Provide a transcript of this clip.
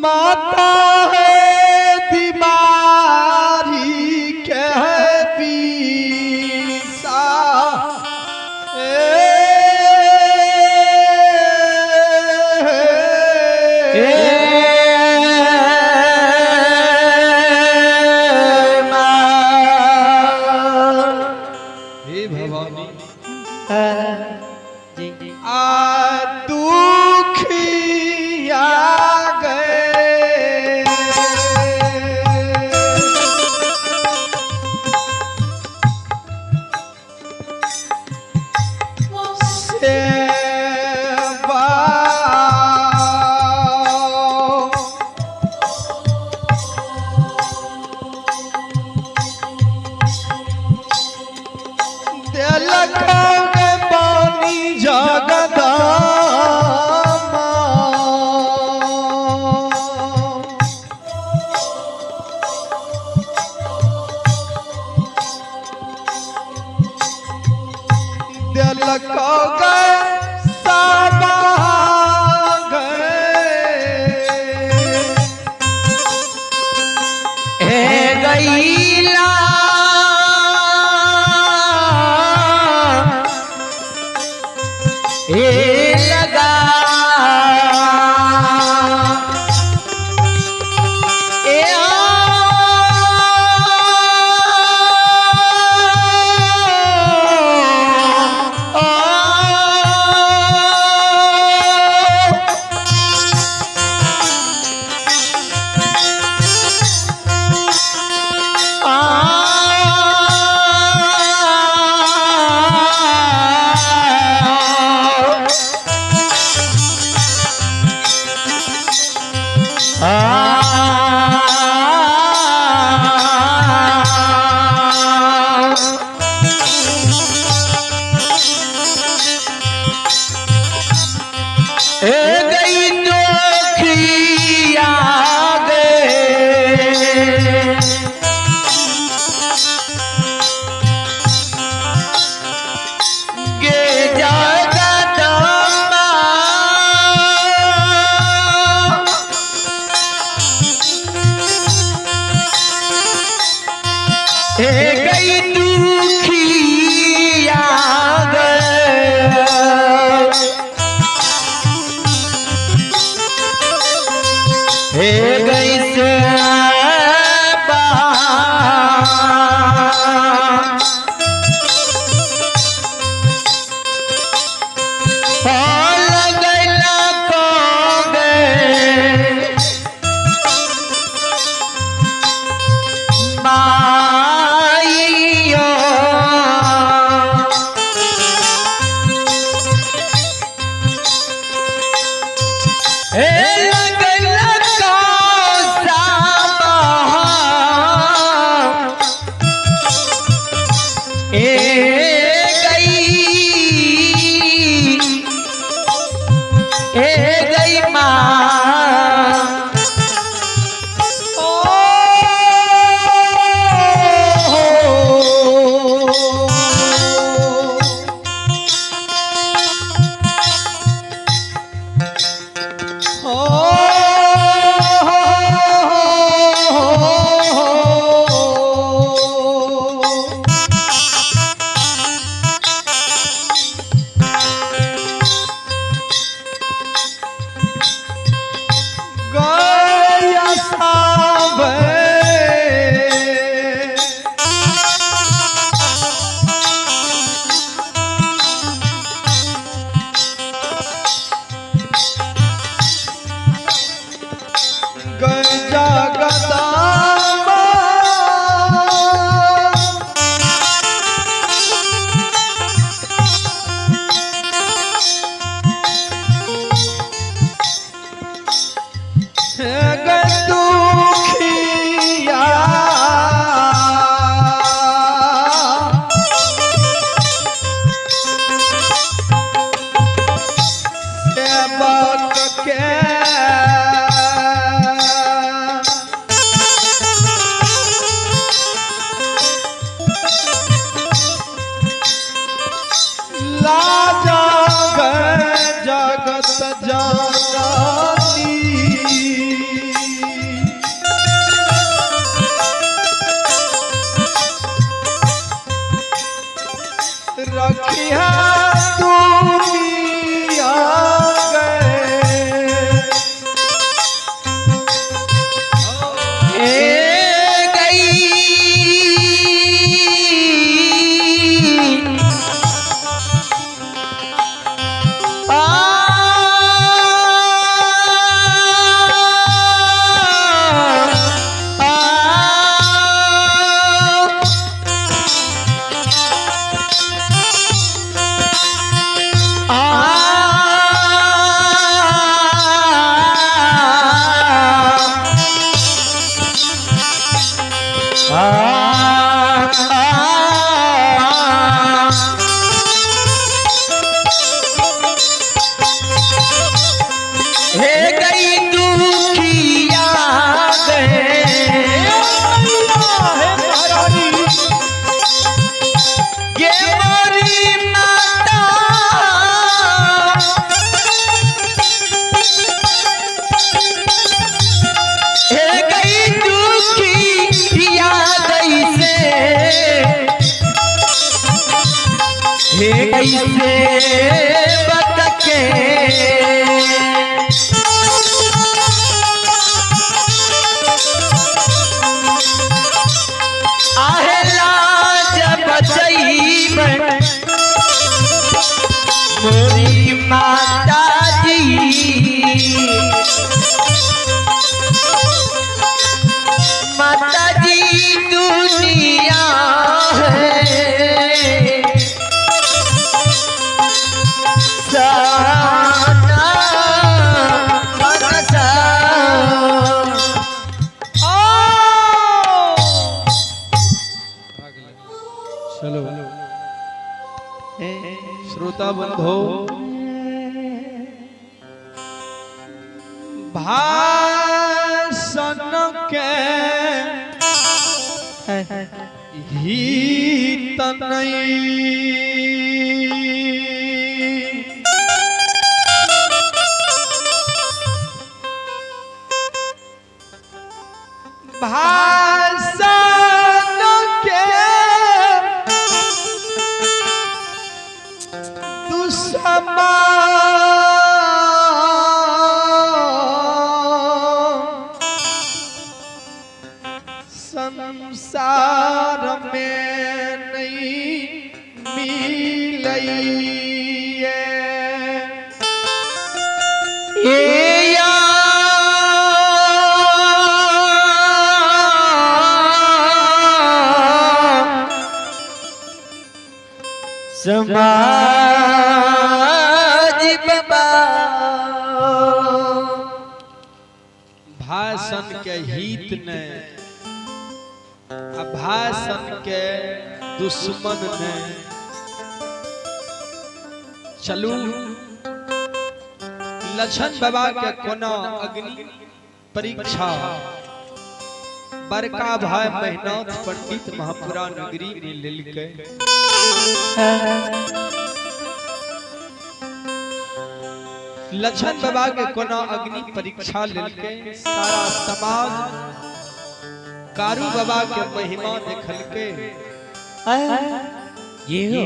माता है बीमारी के पीसा हे भवानी जी आ दुखिया गए सेवा देलक गे पानी जगदम्बा। देलक गे सबा गे। हे गईला हे लगा ए आ, आ, इहा दुनिया गए। ए गई आ हे गई दुखिया गए हे महारानी ये मोरी माता हे गई दुखिया गई से हे गई से बतके आहे लाज बचैब मोरी माता जी माता जी दुनिया है साना मनसा। चलो श्रोता बंधो, भाषण के ही तनई भाषण के दुश्मन संसार में नहीं मिलैये। ए या समाज बाबा भाषण के हित ने आ भाषण के दुश्मन ने। चलू लछन बाबा के कोना अग्नि परीक्षा बड़का भाई महिनाथ पंडित महापुरा नगरी में लेलकै। लछन बाबा के कोना अग्नि परीक्षा लेलकै। सारा समाज कारू बाबा के महिमा देखलकै। ये हो।